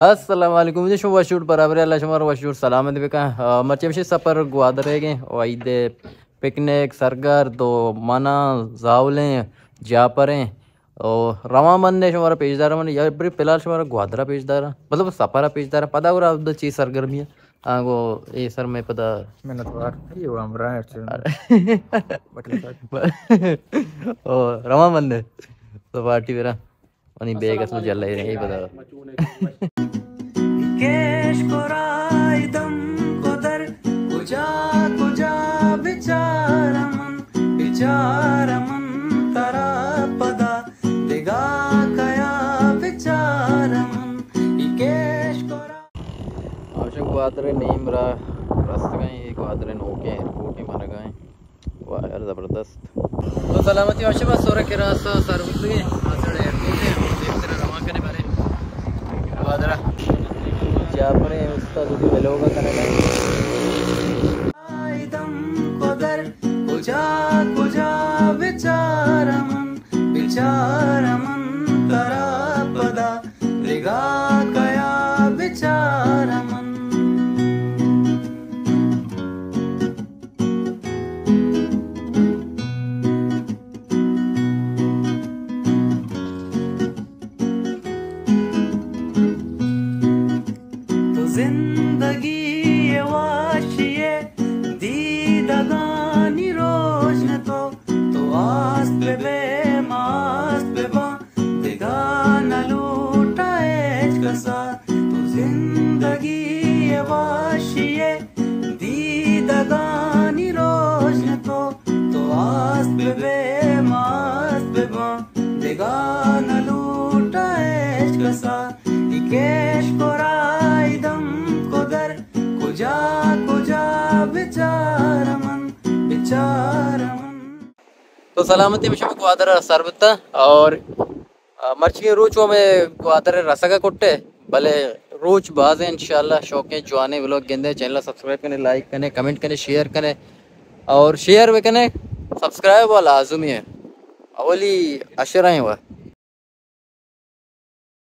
السلام علیکم جی، شما وش جوڑ برابر، اللہ شما رو وش جوڑ سلامت بکن۔ آ، مرچی ہمشی سفر گوادر ہے گئے، و عید پکنک، سرگرد، و منا، زاولیں، جاپریں، و رواں من نے شما را پیش دارا، من یا بری فی الحال شما را گوادر پیش دارا، مطلب سفر پیش دارا، پدا گرا دو چیز سرگرمی ہے۔ آگو اے سر میں پدا منتوار تھی، وہ ہمراہ ہے، چون۔ بٹلے صاحب۔ او، رواں من نے تو پارٹی میرا۔ منی بیگ اسم جلہ ایر ایں، اے پدا۔ کیش کرا دم قدر، کجا کجا بچار من، بچار من ترا پدا، دگا کیا بچار من، ای کیش کرا۔ آشک گوادر نیم را رستگیں، اے گوادر نوکیں ایئرپورٹ منگائیں۔ واہ یار، زبردست۔ تو سلامتی باشه، بس سورا کرا سر بوتگی، آسڑ ایئرپورٹ ہے، دیکھ ترا روان کنے بارے۔ گوادرا جاپرے استاد دی بلوگا کنگا۔ دم قدر کجا کجا بچار من، بچار من ترا پدا، دگا کیا بچار من۔ تو زندگی واشی دیدگانی روژن تو، تو آست بہ بے ماست بہ باں، دگا نہ لوٹا ہچ کسا۔ تو زندگی واشی دیدگانی روژن تو، تو آست بہ بے ماست بہ باں، دگا نہ لوٹا ہچ کسا۔ ای کیش کرا دم قدر، کجا کجا بچار من، بچار من۔ تو سلامتی بشم گوادر سر بتا اور آ، مرچی روچ ہمیں گوادر رسگا کٹے، بلے روچ باز ہیں انشاءاللہ۔ شوقیں جوانیں ولاگ گندے، چینل سبسکرائب کنے، لائک کنے، کمنٹ کنے، شیئر کنے اور شیئر بکنے، سبسکرائب وا لازمی ہے۔ اولی عشر ہیں وہ۔